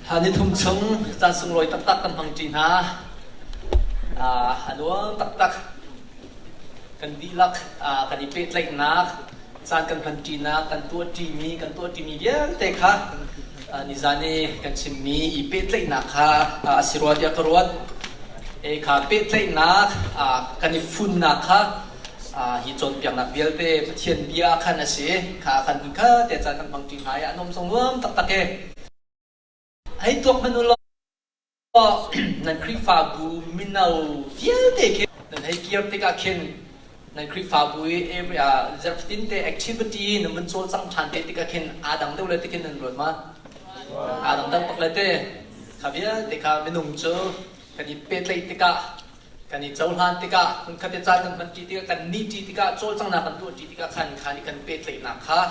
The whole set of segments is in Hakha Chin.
Nithum chung caan sunglawi taktak kan hmangṭi hna. A nuam taktak. Kan dihlak kan i pehtlaihnak, caan kan hmanṭinak, kan tuahṭimi, kan tuahṭimi vialte kha nizan i kan chimmi i pehtlaihnak kha a si rua tiah ka ruat. E kha pehtlaihnak kan i funnak kha hi cawnpiaknak vialte Pathian bia khan a si. Kha khan kha te caan kan hmangṭi hna i a nuam zong nuam taktak e. Hei tuak hmanh u law nan Khrihfabu mino vialte khi nan hei kir tikah khin nan Khrihfabu i every zarh fatin te activity nan vun cawlcang ṭhan te tikah khin aa dang deuh le tikhin nan ruat ma? Aa dang deuh bak le te. Kha vialte kha minung cu kan i pehtlaih tikah kan i cohlan tikah hmunkhat i caan kan hmanṭi tikah kan nihṭi tikah cawlcanghnak kan tuahṭi tikah khan kha nih kan pehtlaihnak kha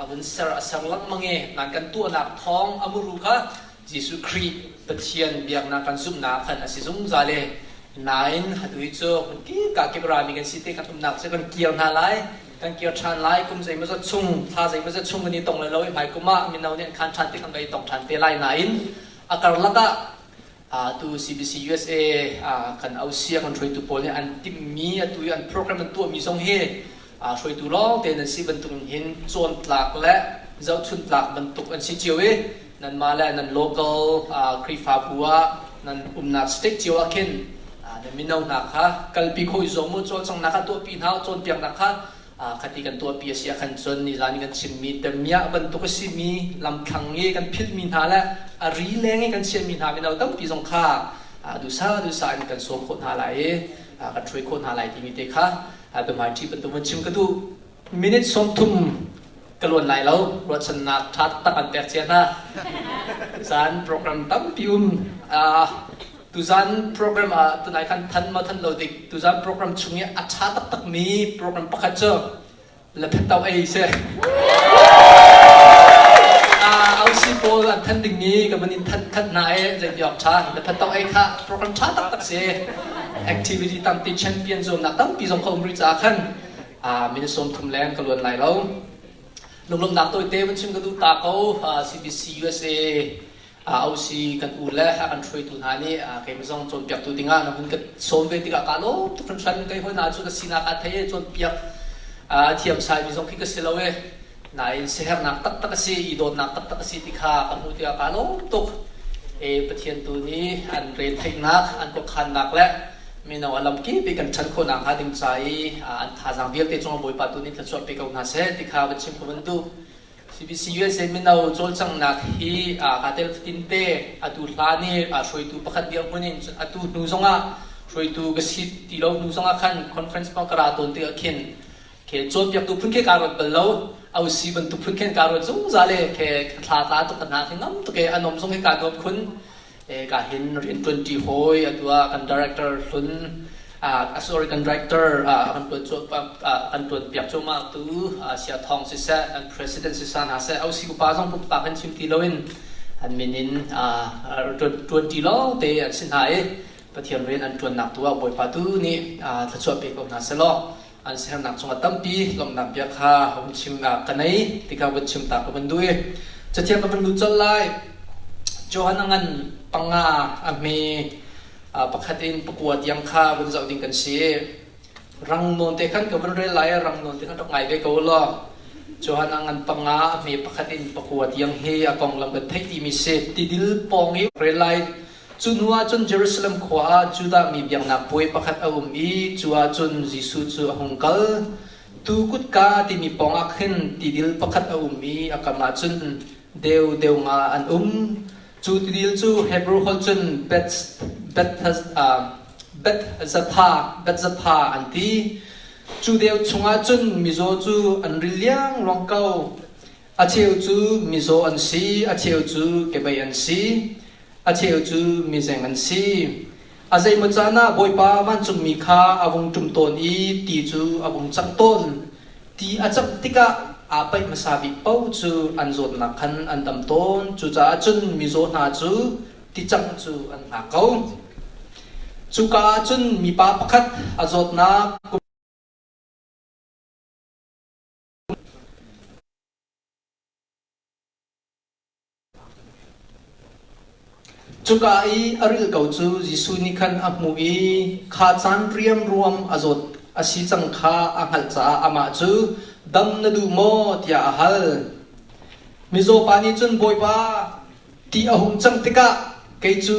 a vun ser a ser lengmang i nan kan tuahnak thawng a muru kha Jesuh Khrih Pathian biaknak kan zumhnak khan a si zungzal i nain atu hi cu hmunkip ka kip rami kan si te kan umnak cu kan kir hna lai kan kir ṭhan lai kum zeimawzat chung thla zeimawzat chung kan i tong lai lo i hmai kum ah mino nih an khan ṭhan te kan va i tong ṭhan te lai nain a karlak ah atu CBC USA kan ausia kan hruaitu pawl nih an timhmi atu i an program an tuahmi zong hi hruaitu lawng te nan si bantuk in hin cawntlak le zohchuntlak bantuk an si cio i nanmah le nan local Khrihfabu ah nan umnak state cio ah khin nan mino hna kha kalpi khawh i zuam u cawlcanghnak kha tuahpi hna u cawnpiaknak kha Khati kan tuahpi a si ahkhan cun nizan i kan chimmi temiah bantuk a simi lamthlang i kan philhmi hna le a ri leng i kan chiahmi hna mino tampi zong kha duhsah duhsah in kan sawm khawh hna lai i kan hruai khawh hna lai timi te kha biahmaiṭhi bantuk vun chim ka duh. Minute 30 ka luan lai lo. Ruahchannak ṭha taktak an pek cia hna. Zan program tampi um. Tuzan program ah tunai khan than ma than lo dik tuzan program chung i a ṭha taktakmi program pakhat cu lephetau ei si. Ausi pawl an than dingmi ka van in than khat hna i zeiti awk ṭha lephetau ei kha program ṭha taktak si. Activity tampi champion zuamnak tampi zong kha um rih caah khan minute 30 leng ka luan lai lo. Lunglawmhnak tawite vun chim ka duh ta ko CBC USA OC kan u le a kan hruaitu hna nih keimah zong cawnpiaktu dingah na hun ka sawm ve tikah kaa lawm tuk hringhran. Kei hawi hna cu ka sinak aa thei i cawnpiak thiam saimi zong khi ka si lo i nain siaherhnak taktak a si i dawtnak taktak a si ti kha ka hmuh tikah kaa lawm tuk. E Pathian tu nih an retheihnak, an khuakhannak le mino a lamkip i kan ṭhan khawhnak hnga ding ca i an thazaang vialte cungah Bawipa tu nih thluachuah pe ko hna seh ti kha van chim ka van duh. CBC USA mino cawlcanghnak hi aa tel fatin te atu hlan i hruaitu pakhat dirhmun in atu hnu zongah hruaitu ka si ti lo hnu zongah khan conference pa ka ra tawn tikah khin ke cawnpiaktu phun khe kaa ruat bal lo ausi bantuk phun khin kaa ruat zungzal i ke thla tla tuk ka hna khi ngam tuk i anom zong hi kaa nuam khun ka hin rian ṭuanṭi hawi atu ah kan director hlun sorry kan director kan ṭuan kan ṭuan piak cuahmah tu Sia Thawng siseh kan president siseh hna seh OC upa zong pumpak in chim ti loin an min in ṭuanṭi lawng te an si hna i Pathian rian an ṭuannak tu ah Bawipa tu nih thluachuah pe ko hna selaw an sernak cungah tampi lawmhnak bia kha hun chim ka nei ti kha vun chim ta ka vun duh i cathiang ka vun lut colh lai. Johan a ngan panga a hme pakhat in pakua tiang kha vun zoh ding kan si. Rang nawn te khan ka vun rel lai rang nawn te khan rak ngai ve ko law. Johan a ngan panga a hme pakhat in pakua tiang hi a konglam kan theih timi si. Tidil pawng i rel lai Cu hnu ah cun Jerusalem khua ah Judah mi biaknak puai pakhat a um i cu ah cun Jesuh cu a hung kal. Tuu kutka timi pawngah khin tidil pakhat a um i a kam ah cun deu deu nga an um. Cu tidil cu Hebrew holh cun Bethzatha, Bethzatha an ti. Cu deu chungah cun mizaw cu an ril liangluang ko. A cheu cu mizaw an si, a cheu cu kebei an si. A cheu cu mizeng an si. A zeimaw caan ah Bawipa vancungmi kha a vung ṭum tawn i ti cu a vung cangh tawn. Ti a cangh tikah aa paih hmasa bik paoh cu an zawtnak khan an dam tawn. Cucaah cun mizaw hna cu ticangh cu an hngak ko. Cuka ah cun mipa pakhat a zawtnak kum Cuka i a ril ko cu Jesuh nih khan a hmuh i kha caan riamruam a zawt a si cang kha a hngalh caah amah cu, “Dam na duh maw?” tiah a hal. Mizaw pa nih cun, “Bawipa, ti a hung cang tikah kei cu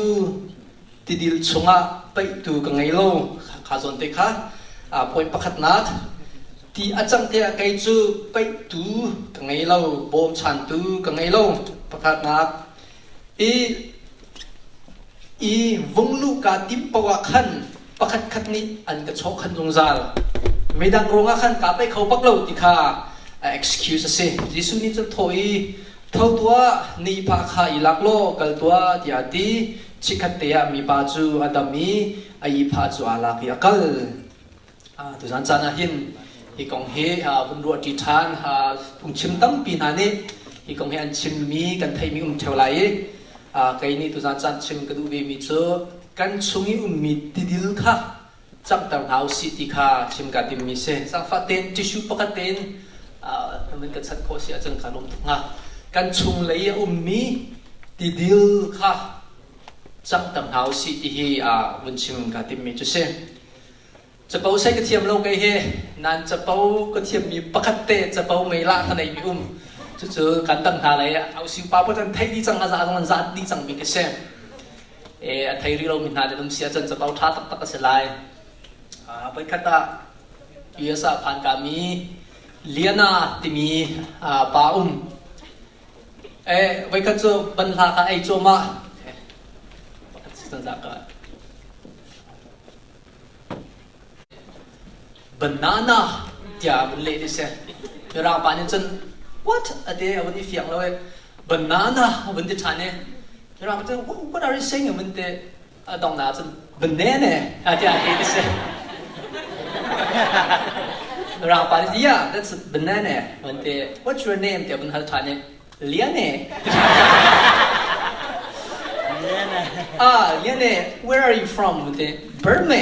tidil chungah paihtu ka ngei lo.” Kha zawn te kha point pakhatnak. Ti a cang tiah kei cu paihtu ka ngei lo, bawmchantu ka ngei lo. Pakhatnak. I i vung luh kaa timh paoh ah khan pakhatkhat nih an ka chawhkhanh zungzal. Midang ruangah khan kaa paih kho bak lo ti kha excuse a si. Jesuh nih cun thawh i, Tho tuah, na ihphah kha i lak law kal tuah, tiah a ti. Chikkhatte ah mipa cu a dam i a ihphah cu aa lak i a kal. Tuzan caan ah hin hi kong hi vun ruahṭi ṭhan. Phungchim tampi hna nih hi kong hi an chimmi kan theihmi um ṭheo lai i kei nih tuzan caan chim ka duh vemi cu kan chung i ummi tidil kha cangter hna usih ti kha chim kaa timmi si. Zaangfah tein tissue pakhat tein nan kan chanh khawh si ahcun kaa lawm tuk hnga. Kan chung lei i a ummi tidil kha cangter hna usih ti hi vun chim kaa timmi cu si. Capo sei ka thiam lo kei hi nan capo ka thiammi pakhat te capo meilah ka neimi um cucu kan dang hna lei ausiu pa put an thei dih cang a za zong an za dih cangmi ka si e a thei rih lomi hna nan um si ahcun capo ṭha taktak a si lai voikhat ah US ah phan kami Liana timi pa um e voikhat cu banhla ka ei cuahmah pakhat si ka Banana tiah a vun leh ti si. Mirang pa nih cun what a ti a vun i fiang lo i banana a vun ti ṭhan i Mirang pa cun what are you saying a vun ti a donghnak ah cun banana tiah a ti ti si. Mirang pa nih yeah that's a banana a vun ti what's your name tiah a vun hal ṭhan i Liane. Ah, Liane, where are you from? Burma.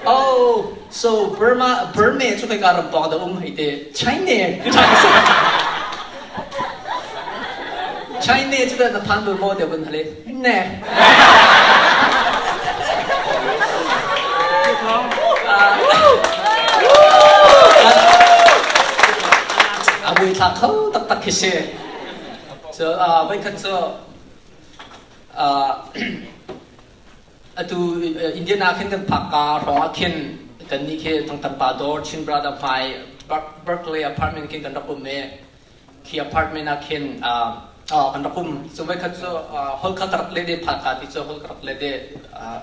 oh, so Burma, Burma cu kai ka ram pawng da um hei te China. China cu da na phan bal maw te vun hale. Ne. A buaithlak kho taktak khi si. So, voikhat cu atu Indiana khin kan phak ka hrawng ah khin kan nih khi Thangthang pa dawr Chin Brother hmai Berkeley apartment khin kan rak um i khi apartment ah khin kan rak um. Cu voikhat cu holh kha ka rak let i phak ka ti cu holh ka rak let i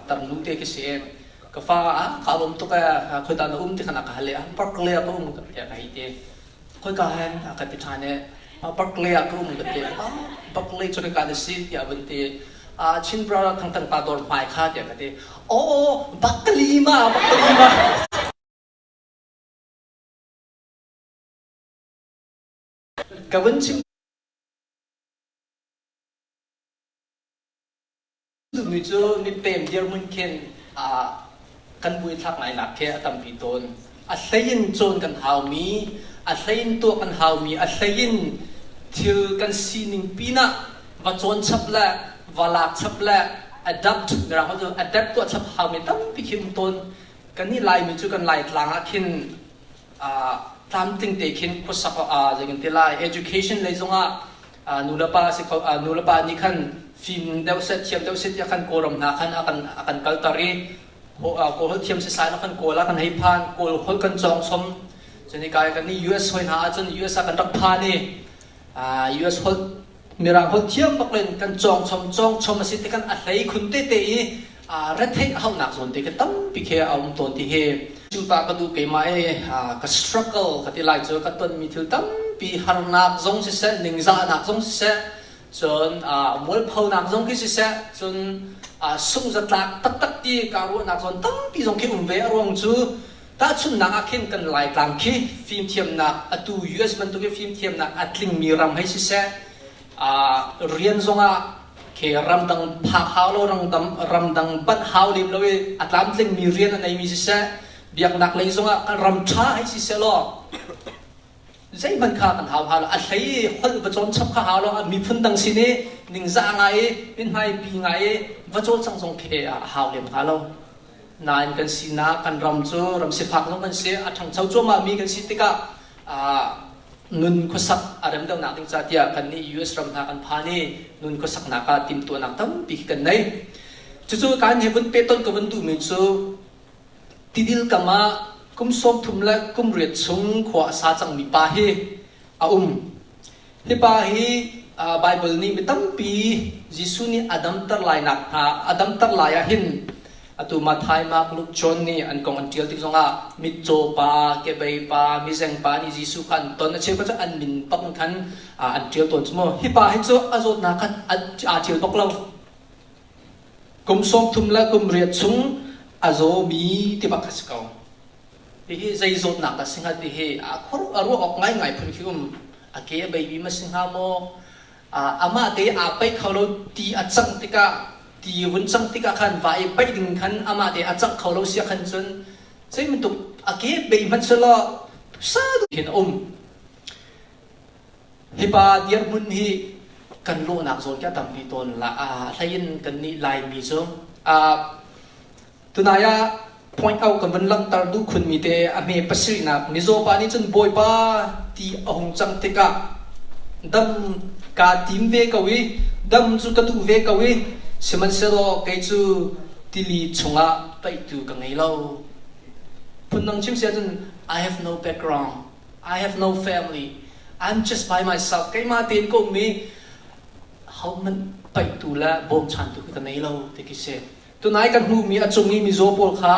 tarnu te khi si ka fa ah ka lawm tuk ee khoi ta na um ti khan a ka hal i Berkeley ah ka um tiah ka hei ti. Khoika hen a ka ti ṭhan i Berkeley ah ka um ka ti. Berkeley cu ka na si tiah a vun ti. Chin brother Thangthang pa dawr hmai kha tiah ka ti. Aw Berkeley ma Berkeley ma. Ka vun chim duhmi cu mipem dirhmun khin kan buaithlak ngainak khi a tampi tawn. A hlei in cawn kan haumi, a hlei in tuah kan haumi, a hlei in thil kan sining pinah va cawn chap le va lak chap le adapt mirang holh cu adapt tuah chap haumi tampi khi um tawn. Kannih Laimi cu kan Laitlang ah khin tlamtling te khin khuasak zei kan ti lai education lei zongah nulepa si kho nulepa nih khan fim deuh seh thiam deuh seh tiah khan kawlram hna khan a kan a kan kalter i kawl holh thiam sisai kan kawl ah kan hei phan kawl holh kan cawng chom cun kai kan nih US hoi hna ahcun US ah kan rak phan i US holh Mirang holh thiam bak len kan cawng chom cawng chom a si ti kan a hlei khun te te i retheih haunak zawn te khi tampi khi a um tawn ti hi chimpa ka duh keimah i ka struggle ka ti lai cu ka tonmi thil tampi harnak zong siseh ningzahnak zong siseh cun mualphonak zong khi siseh cun sungzatlak taktak ti ka ruahnak zawn tampi zong khi um ve a ruang cu Tahchunhnak ah khin kan Laitlang khi fimthiamnak atu US bantuk i fimthiamnak a tlingmi ram hei siseh, rian zongah khi ramdang phak hau lo ramdang ramdang banh hau lem lo i a tlamtlingmi rian a neimi siseh, biaknak lei zongah kan ram ṭha hei siseh law. Zeihmanh kha kan hau hau lo. A hlei i holh va cawn chap kha hau lo. Miphun dang sin i ningzah ngai i mithmai pi ngai i va cawlcangh zong khi a hau lem hnga lo. Nain kan sinak kan ram cu ram sifak zong kan si, a ṭhangcho cuahmah mi kan si tikah nun khuasak a rem deuhnak ding ca tiah kannih US ram hna kan phan i nun khuasaknak ah timhtuahnak tampi khi kan nei. Cucu kan he vun pehtonh ka vun duhmi cu tidil kam ah kum 30 le kum riat chung khua a sa cangmi pa hi a um. Hi pa hi Baibal nih mi tampi Jesuh nih a damter lainak hna a damter lai ah hin atu Matthai, Mark, Luke, John nih an kong an ṭial tik zongah mitcaw pa, kebei pa, mizeng pa nih Jesuh kha an ton. A cheukhat cu an min bak in khan an ṭial tawn cu mu. Hi pa hi cu a zawtnak khan aa ṭial bak lo. Kum 30 le kum riat chung a zawmi ti bak kha si ko. Hihi zei zawtnak dah si hnga ti hi a ruah awk ngaingai phun khi um. A ke a bei ma si hnga maw? Amah te aa paih kho lo ti a cangh tikah ti vun cangh tikah khan va i paih ding khan amah te a cangh kho lo sia khan cun zei bantuk a ke bei hmanh selaw sa khin a um. Hi pa dirhmun hi kan lawhnak zawn khi a tampi tawn la a hlei in kan nih Laimi cu Tunai ah point out kan vun langhter duh khunmi te a hme pasarihnak mizaw pa nih cun Bawipa ti a hung cang tikah dam kaa tim ve ko i dam cu ka duh ve ko i sihmanhsehlaw kei cu tili chungah paihtu ka ngei lo. Phundang chim si ahcun I have no background. I have no family. I'm just by myself. Keimah tein ka um i hohmanh paihtu le bawmchantu ka ngei lo ti khi si. Tunai kan hmuhmi a cung i mizaw pawl kha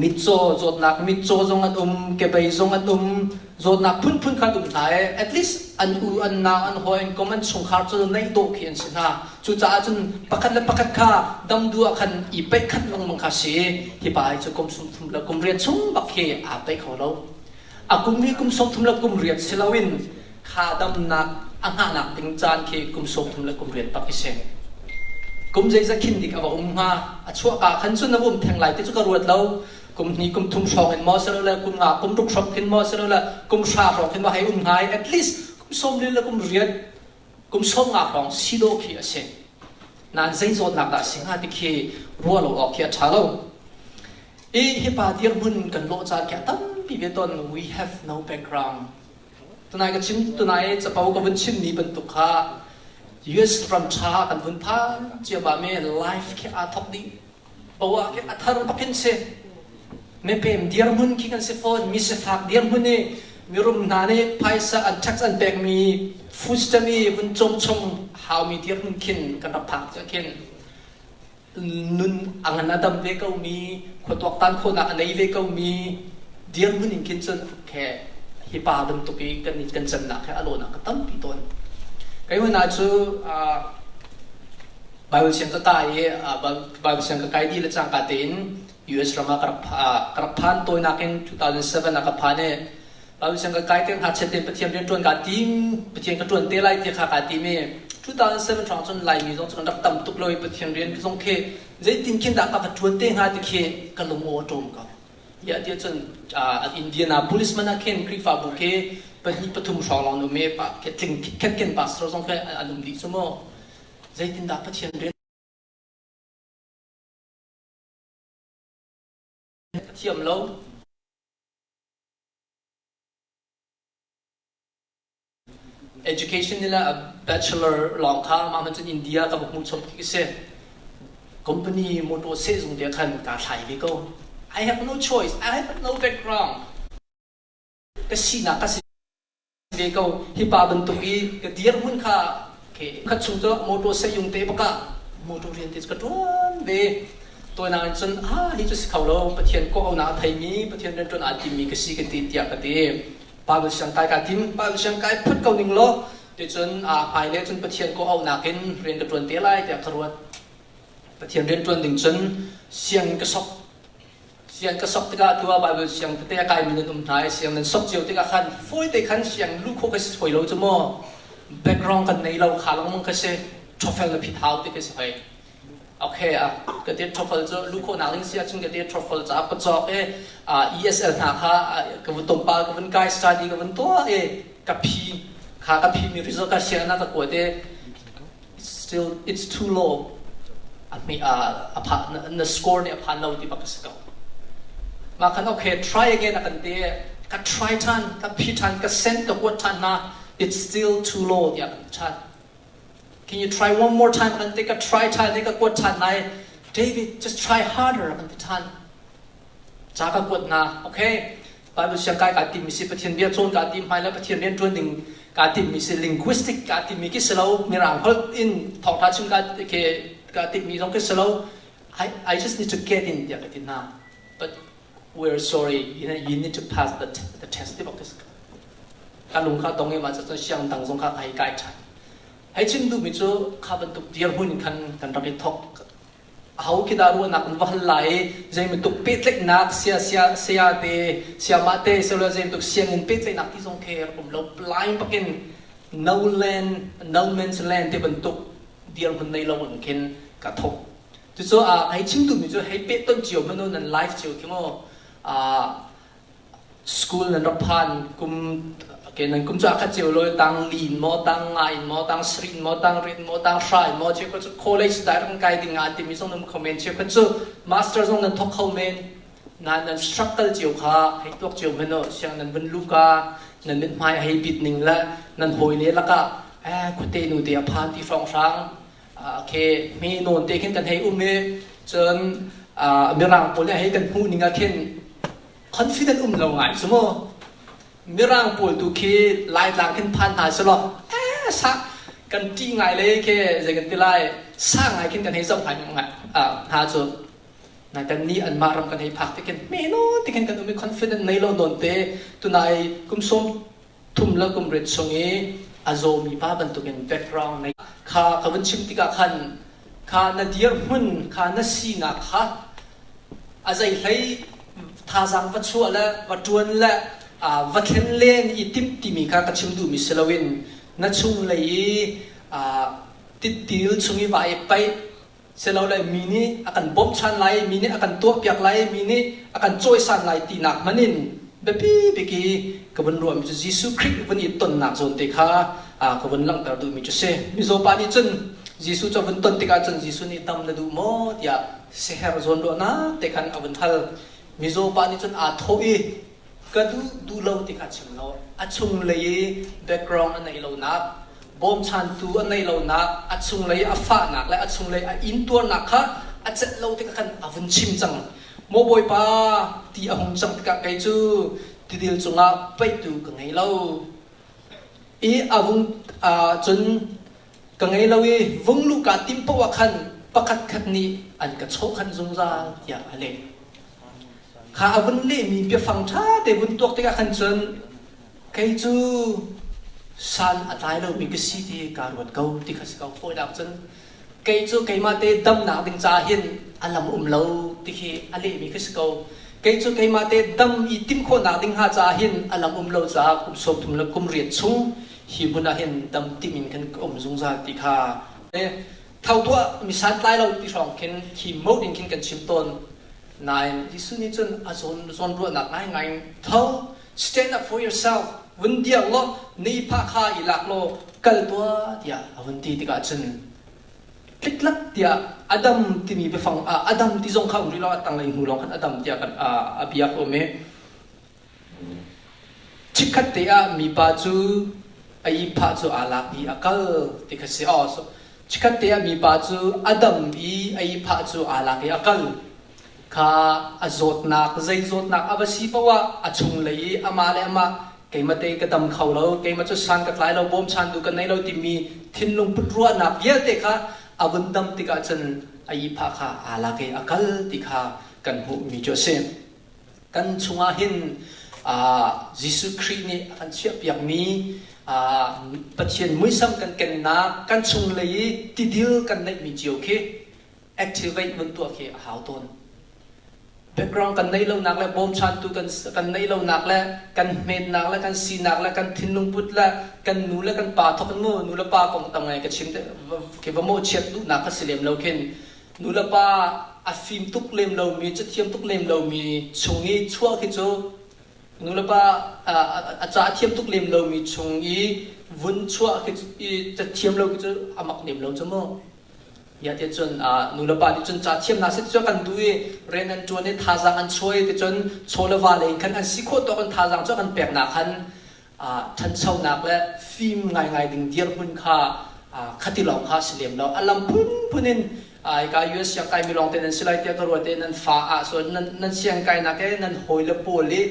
mitcaw zawtnak mitcaw zong an um, kebei zong an um, zawtnak phunphun kha an um hna i at least an u, an nau, an hawi, an kom, an chungkhar cu neih dawh khi an si hna. Cucaah cun pakhat le pakhat kha dam duh ah khan i peih khat lengmang kha si i hi pa hi cu kum 30 le kum riat chung bak khi aa peih kho lo. A kum hi kum 30 le kum riat si loin kha damnak a hngahnak ding caan khi kum 30 le kum riat bak i si. Kum zeizat khin dik a va um hnga? A chuahka khan cun a va um theng lai ti cu ka ruat lo. Kum hnih kum thum hrawng in maw silole kum nga kum ruk hrawng khin maw silole kum hra hrawng khin maw hei um hnga i at least kum 40 le kum riat kum 50 hrawng si dawh khi a si. Nain zei zawtnak dah a si hnga ti khi ruah lo awk khi a ṭha lo. I hi pa dirhmun kan lawh caan khi a tampi ve tawn. We have no background. Tunai ka chim tunai capo ka vun chimmi bantuk kha US ram ṭha kan vun phan ciammam i life khi aa thok dih. Poah khi a thar bak in si. Mipem dirhmun khi kan si fawn. Mi sifak dirhmun i mirum hna nih phaisa an tax an pekmi food stamp i vun cawm chung haumi dirhmun khin kan rak phak tiah khin nun a ngan a dam ve komi khua tuaktan khawhnak a nei ve komi dirhmun in khin cun khe hi pa bantuk i kan kan cannak he a lawnak ka tampi tawn. Kei hna cu Bible siang ka kai i Bible siang ka kai dih le cangka tein US ram ah ka rak ka rak phan tawinak in 2007 ah ka phan i Bible siang ka kai te ngakchia tein Pathian rian ṭuan kaa tim Pathian ka ṭuan te lai ti kha kaa tim i 2007 hrawng cun Laimi zong cu kan rak tam tuk lo i Pathian rian zong khi zeitin khin dah ka va ṭuan te hnga ti khi ka lung aw a ṭawm ko. Tiah tiah cun Indianapolis man ah khin Khrihfabu khi pahnih pathum hrawng lawng an um i tling khet khin pastor zong khi an um dih cu mu. Zeitindah Pathian rian ka thiam lo. Education ni le bachelor lawng kha mah hman cun India ka va hmuh chom khi si. Company motor sehzung te khan kaa thlai ve ko. I have no choice. I have no background. Ka sinak ka si ve ko. Hi pa bantuk i ka dirhmun kha khat chung cu motor sehzung te bak ah motor rian te cu ka ṭuan ve. Tawinak in cun ah hi cu si kho lo. Pathian kawhauhnak a theimi, Pathian rianṭuan aa timmi ka si ka ti tiah ka ti. Bible siang kai kaa tim. Bible siang kai phut ko ning law ticun hmailei cun Pathian kawhauhnak in rian ka ṭuan te lai tiah ka ruat. Pathian rian ṭuan ding cun sianginn ka sok. Siang ka sok tikah atu ah Bible siang tete a kaimi nan um hna i siang nan sok cio tikah khan fawi te khan siang luh khawh ka si hoi lo cu maw. Background kan nei lo kha lengmang ka si. TOEFL na phit hau ti ka si hoi. Okay, ka ti TOEFL cu luh khawhnak ding si ahcun ka ti TOEFL caah ka cawk i ESL hna kha ka vun tonpal ka vun kai study ka vun tuah i ka phi kha ka phi mi result ka share na ka kuat i still it's too low a hme a pha na score nih a phan lo ti bak ka si ko mah khan okay try again a kan ti ka try than ka phi than ka send ka kuat than na it's still too low tiah kan than Can you try one more time? Kan ti ka try ṭhan i ka kuat ṭhan lai. David, just try harder kan ti ṭhan. Ca ka kuat na. Okay. Bible siang kai kaa timmi si Pathian bia cawn kaa tim hmai le Pathian rian ṭuan ding kaa timmi si linguistic kaa timmi ki si lo mirang holh in thawngṭha chim kaa ke kaa timmi zong ki si lo I, I just need to get in tiah ka ti hna. But we're sorry, you know, you need to pass the, the test ti bak ka si. Ka lung kha dong i mah cun siang dang zong kha ka hei kai ṭhan. Hei chim duhmi cu kha bantuk dirhmun in khan kan rak i thawk. Aho khi dah ruahnak an va hal lai i zeibantuk pehtlaihnak sia sia saya te siamah te silo zeibantuk sianginn pehtlaihnak ti zong khi rak um lo. Blind bakin no land, no man's land ti bantuk dirhmun nei lo in khin ka thawk. Cucu hei chim duhmi cu hei pehtonh cio hmanh u nan life cio khi mu School nan rak phan kum okay, nan kum cu a khat cio lo tang li in maw tang nga in maw tang sri in maw tang rin maw tang hra in maw cheukhat cu college direct an kai ding ah timi zong nan kho men cheukhat cu master zong nan thok kho men na nan struggle cio kha hei tuak cio men o siang nan vun luka nan mit hmai hei bit ning le nan hawi le lakah eh khuate nu te a phan ti hrawng hrang okay mi nawn te khin kan hei um i cun mirang pawl nih hei kan hmuh ning ah khin confident um lo ngai cu mu mirang pawl tu khi laitlang khin phan hna selaw eh sa kan ṭih ngai le khi zei kan ti lai sa ngai khin kan hei zoh ngai hna cu na kan nih anmah ram kan hei phak te khin me no ti khin kan um i confident nei lo nawn te tunai kum sawm thum le kum riat chung i a zawmi pa bantukin background nei kha ka vun chim tikah khan kha na dirhmun kha na sinak kha a zei hlei thazaang va chuah le va ṭuan le va thlen len i timh timi kha ka chim duhmi si loin na chunglei i tittil chung i va i paih Silole mi nih a kan bawmchan lai, mi nih a kan tuahpiak lai, mi nih a kan cawisan lai tinak hmanh in biapi bik i ka vun ruahmi cu Jesuh Khrih vun i tonnak zawn te kha ka vun langhter duhmi cu si. Mizaw pa nih cun Jesuh cu a vun ton tikah cun Jesuh nih dam na duh maw tiah siaherh zawnruahnak te khan a vun hal. Mizaw pa nih cun aa thawh i ka duh duh lo ti kha chim lo. A chunglei i background a neih lonak bawmchantu a neih lonak, a chunglei a fahnak le a chunglei a intuarnak kha a celh lo tikah khan a vun chim cang. Maw Bawipa ti a hung cang tikah kei cu tidil cungah paihtu ka ngei lo. I a vung cun ka ngei lo i vung luh kaa tim paoh ah khan pakhat khat nih an ka chawhkhanh zungzal tiah a leh. Kha a vun lehmi biafang ṭha te vun tuak tikah khan cun Kei cu san a tlai lomi ka si ti kaa ruat ko ti kha si ko. Fawinak cun kei cu keimah te damnak ding caah hin a lam um lo ti khi a lehmi khi si ko. Kei cu keimah te dam i timh khawhnak ding hnga caah hin a lam um lo caah kum 30 le kum riat chung hi hmun ah hin dam tim in khan ka um zungzal ti kha tho tuah mi santlai lo ti hrawng khin khi mode in khin kan chim tawn. Nain Jesuh nih cun a zawn zawnruahnak ngaingai in tho Stand up for yourself. Vun diak law ni pha kha i lak law kal tuah tiah a vun ti tikah cun tliklak tiah Adam timi biafang Adam ti zong kha um rih lo a tanglei hnu lawng khan Adam tiah kan a bia ka um i chikkhat te ah mipa cu a ihphah cu aa lak i a kal ti kha si. Oh, so, chikkhat te ah mipa cu Adam i a ihphah cu aa lak i a kal. Kha a zawtnak zei zawtnak a va si paoh ah a chunglei i amah le amah keimah te ka dam kho lo, keimah cu san ka tlai lo, bawmchantu ka nei lo timi thinlung put ruahnak vialte kha a vun dam tikah cun a ihphah kha aa lak i a kal ti kha kan hmuhmi cu a si. Kan chungah hin Jesuh Khrih nih a kan chiahpiakmi Pathian muisam kan kennak kan chunglei i tidil kan neihmi cio khi activate vun tuah khi a hau tawn. Background kan neih lonak le bawmchantu kan, kan neih lonak le kan hmetnak le kan sinak le kan thinlung put le kan nu le kan pa thok in mu nu le pa kong tam ngai ka chim te khi va mawhchiat duhnak ka si lem lo khin. Nulepa a fim tuk lem lomi, cathiam tuk lem lomi chung i chuah khi cu nulepa a ca a thiam tuk lem lomi chung i vun chuah khi cu i cathiam lo khi cu a mak lem lo cu mu. Ya ti cun nulepa nih cun ca thiam hna seh ti cu kan duh i rian an ṭuan i thazaang an chuah i ti cun chaw le va lei in khan an si khawh tawk in thazaang cu kan pek nak khan ṭhanchonak le fim ngaingai ding dirhmun kha khati lawng kha si lem lo. A lam phunphun in hika US siangkaimi lawng te nan si lai tiah ka ruat i nan fa ah cun nan siangkainak i nan hawile pawl i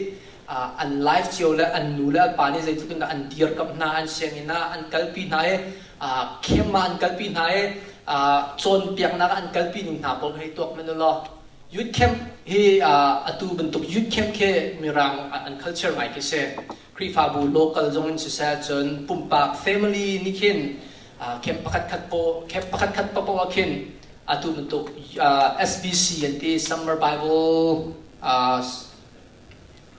an life cio le an nu le an pa nih zeitluk in dah an dirkamh hna, an sianginn ah an kalpi hna i camp ah an kalpi hna i cawnpiaknak ah an kalpi ning hna pawl hei tuak hmanh u law Youth camp hi atu bantuk youth camp khi Mirang an culture ngai khi si. Khrihfabu local zong in siseh cun pumpak family nih khin camp pakhat khat po camp pakhat khat paoh ah khin atu bantuk SBC an ti Summer Bible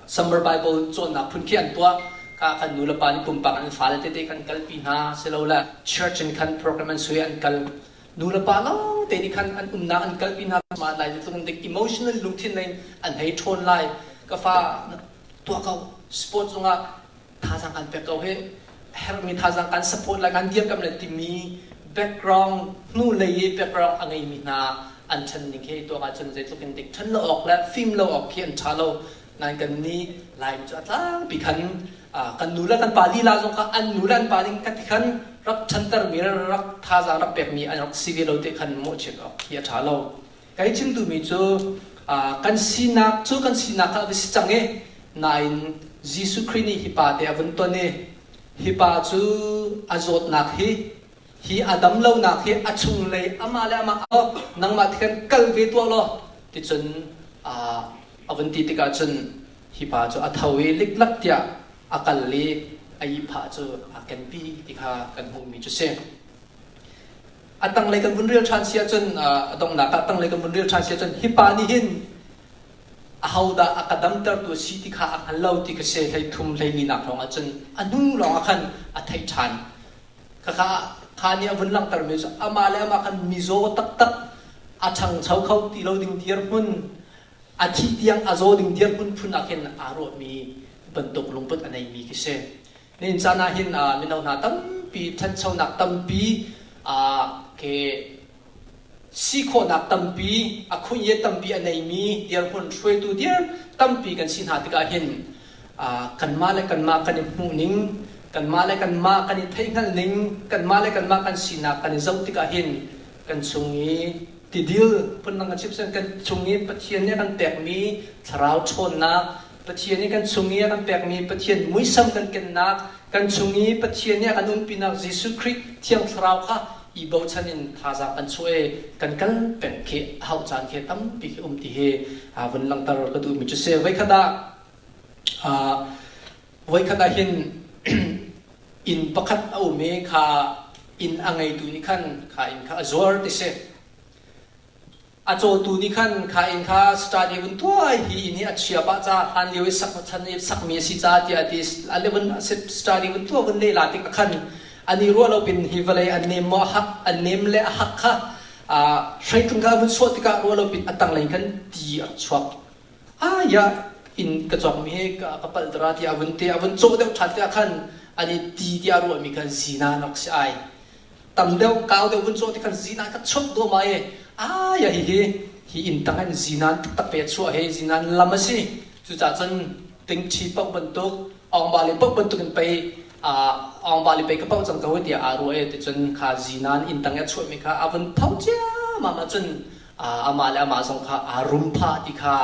Summer Bible cawnnak phun khi an tuah. Ka kan nu le pa nih pumpak an fale tete kan kalpi hna silole church in khan program an sui an kal nu le pa lawng te nih khan an umnak an kalpi hna ma lai tluk dik emotional lungthin lei an hei ṭhawn lai ka fa tuah ko sport zongah thazaang kan pek ko hi herhmi thazaang kan support lai kan dirkam le timi background hnu lei i background a ngeimi hna an ṭhan ning hi tuah ahcun zeitluk in dik ṭhan lo awk le fim lo awk khi an ṭha lo nain kan nih Laimi cu a tlangpi khan kan nu le kan pa lila zong kha an nu le an pa ning kan ti khan rak ṭhantermi rak thazaang rak pekmi an rak si ve lo te khan mawhchiat awk khi a ṭha lo. Kai chim duhmi cu kan sinak cu kan sinak kha a va si cang i nain Jesuh Khrih nih hi pa te a vun ton i hi pa cu a zawtnak hi hi a dam lonak hi a chunglei amah le amah nangmah ti khan kal ve tuah law ticun a vun ti tikah cun hi pa cu a tho i liklak tiah a kal i a ihphah cu aa kenpi ti kha kan hmuhmi cu si. A tanglei kan vun rel ṭhan si ahcun a donghnak ah tanglei kan vun rel ṭhan si ahcun hi pa nih hin ahodah a ka damtertu a si ti kha a hngal lo ti kha si 13 14 nak lawng ahcun a hnu lawng ah khan a theih ṭhan. Khakha kha nih a vun langhtermi cu amah le amah khan mizaw taktak a ṭhangcho kho ti lo ding dirhmun a thih tiang a zaw ding dirhmun phun ah khin aa ruahmi bantuk lungput a neimi khi si. Nihin caan ah hin mino hna tampi ṭhanchonak tampi ke si khawhnak tampi a khuiye tampi a neimi dirhmun hruaitu dir tampi kan si hna tikah hin kanmah le kanmah kan i hmuh ning kanmah le kanmah kan i theihhngalh ning kanmah le kanmah kan sinak kan i zoh tikah hin kan chung i tidil phundang kan chim kan chung i Pathian nih a kan pekmi thlarau ṭhawnnak Pathian nih kan chung i a kan pekmi Pathian muisam kan kennak kan chung i Pathian nih a kan umpinak Jesuh Khrih Thiang Thlarau kha i bochan in thazaang kan chuah i kan kal peng khi a hauh caan khi tampi khi um ti hi vun langhter ka duhmi cu si voikhat ah voikhat ah hin inn pakhat a um i kha inn a ngeitu nih khan kha inn kha a zuar ti si. A cawtu nih khan kha inn kha study vun tuai hi inn hi a chia pah ca hlan lio i sak chan i sakmi a si ca tiah a ti a le vun study vun tuah vun lehla tik ah khan ani ruah lo pin hi vawlei an nem maw a hak an nem le a hak kha hreitlung kha a vun suah tikah ruah lo pin a tanglei khan ti a chuak ah inn ka cawkmi hi ka palh dara tiah a vun ti a vun cawh deuh ṭhan tikah khan ani ti tiah ruahmi khan zinan rak si ai tam deuh kau deuh vun cawh ti khan zinan ka chuak duahmah i ai hi hi hi inn tang in zinan taktak pe chuah hi zinan lam a si cucaah cun tingṭhi paoh bantuk awngbali paoh bantuk in pei awngbali pei ka paoh cang ko tiah aa ruah i ticun kha zinan inn tang i a chuahmi kha a vun tho ciammam ahcun amah le amah zong kha aa rum phah ti kha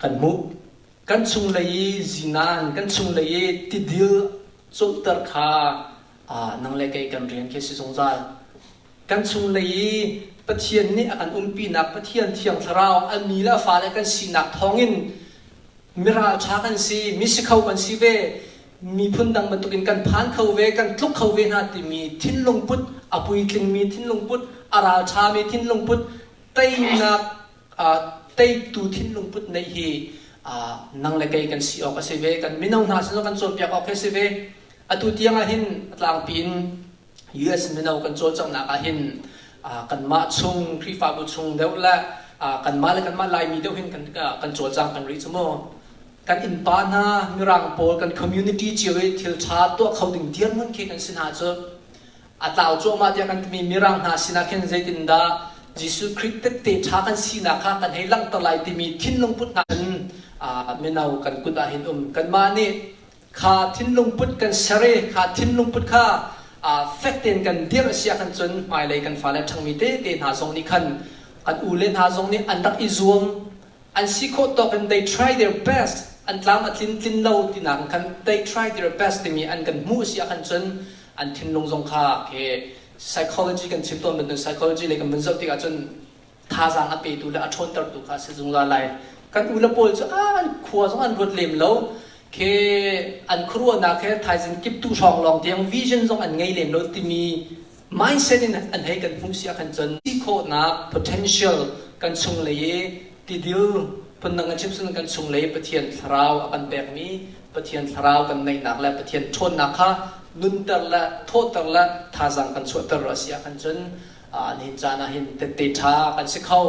kan hmuh. Kan chunglei i zinan, kan chunglei i tidil cawlhter kha nang le kei kan rian khi si zungzal. Kan chunglei i Pathian nih a kan umpinak Pathian Thiang Thlarau a mi le a fale kan sinak thawngin Miralṭha kan si, mi si kho kan si ve, miphun dang bantukin kan phan kho ve, kan tluk kho ve hna timi thinlung put, a puitlingmi thinlung put, a ralṭhami thinlung put, teinak teitu thinlung put neih hi nang le kei kan si awk a si ve. Kan mino hna sin kan cawnpiak awk hi a si ve. Atu tiang ah hin a tlangpi in US mino kan cawlcanghnak ah hin Kanmah chung Khrihfabu chung deuh le kanmah le kanmah Laimi deuh hin kan cawlcang kan rih cu mu. Kan innpa hna Mirang pawl, kan community cio i thil ṭha tuah kho ding dirhmun khi kan si hna cu a tlau cuahmah tiah kan timi Mirang hna sinah khin zeitindah Jesuh Khrih tette ṭha kan sinak kha kan hei langhter lai timi thinlung put hna in mino kan kut ah hin um. Kanmah nih kha thinlung put kan ser i kha thinlung put kha fek tein kan dirh a si ahkhan cun hmailei kan fale ṭhangmi tete hna zong nih khan, kan u le hna zong nih an rak i zuam, an si khawh tawk in they try their best, an tlam a tlin, tlin lo tinak khan they try their best timi an kan hmuh si ahkhan cun an thinlung zong kha ke psychology kan chim tawn bantuk psychology lei kan vun zoh tikah cun thazaang a petu le a ṭhawntertu kha si zungzal lai. Kan u le pawl cu an khua zong an ruat lem lo ke, an khuaruahnak he thaizing kiptu hrawng lawng tiang vision zong an ngei lem lo timi mindset in an hei kan hmuh si ahkhan cun si khawhnak potential kan chunglei i tidil phundang kan chim cun kan chunglei Pathian thlarau a kan pekmi Pathian thlarau kan neihnak le Pathian ṭhawnnak kha nunter le thawhter le thazaang kan chuahter a si ahkhan cun nihin caan ah hin tette ṭha kan si kho.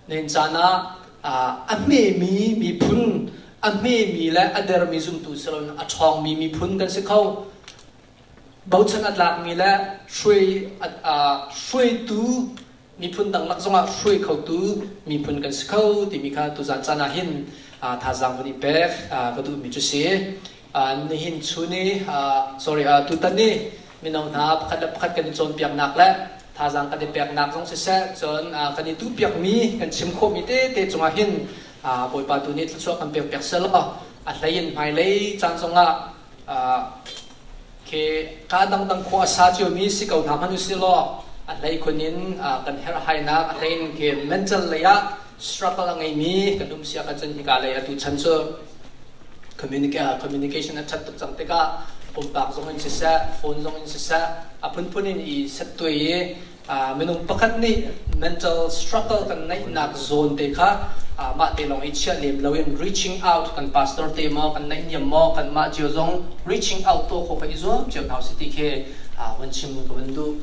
Nihin caan ah a hmemi miphun, a hmemi le a dermi zumtu si loin a ṭhawngmi miphun kan si kho. Bochan a tlakmi le hruaitu miphun dang lak zongah hruai khotu miphun kan si kho timi kha tuzan caan ah hin thazaang vun i pek ka duhmi cu si. Nihin chun i, sorry, tutan i mino hna pakhat le pakhat kan i cawnpiaknak le thazaang kan i peknak zong siseh, cun kan i tuhpiakmi kan chim khawhmi tete cungah hin Bawipa tu nih thluachuah kan pekpiak selaw, a hlei in hmailei caan zongah khi kaa dangdang khua a sa ciomi si ko hna hmanh usih law, a hleikhun in kan herhhainak, a hlei in khi mental lei ah struggle a ngeimi kan um si ahkhan cun hika lei atu chan cu communication a ṭhat tuk cang tikah pumpak zong in siseh, phone zong in siseh, a phunphun in i settuai i minung pakhat nih mental struggle kan neihnak zawn te kha mah te lawng i chiah lem loin reaching out, kan pastor te maw, kan naihniam maw, kanmah cio zong reaching out tuah khawh kha i zuam cio hna usih ti khi vun chim ka vun duh.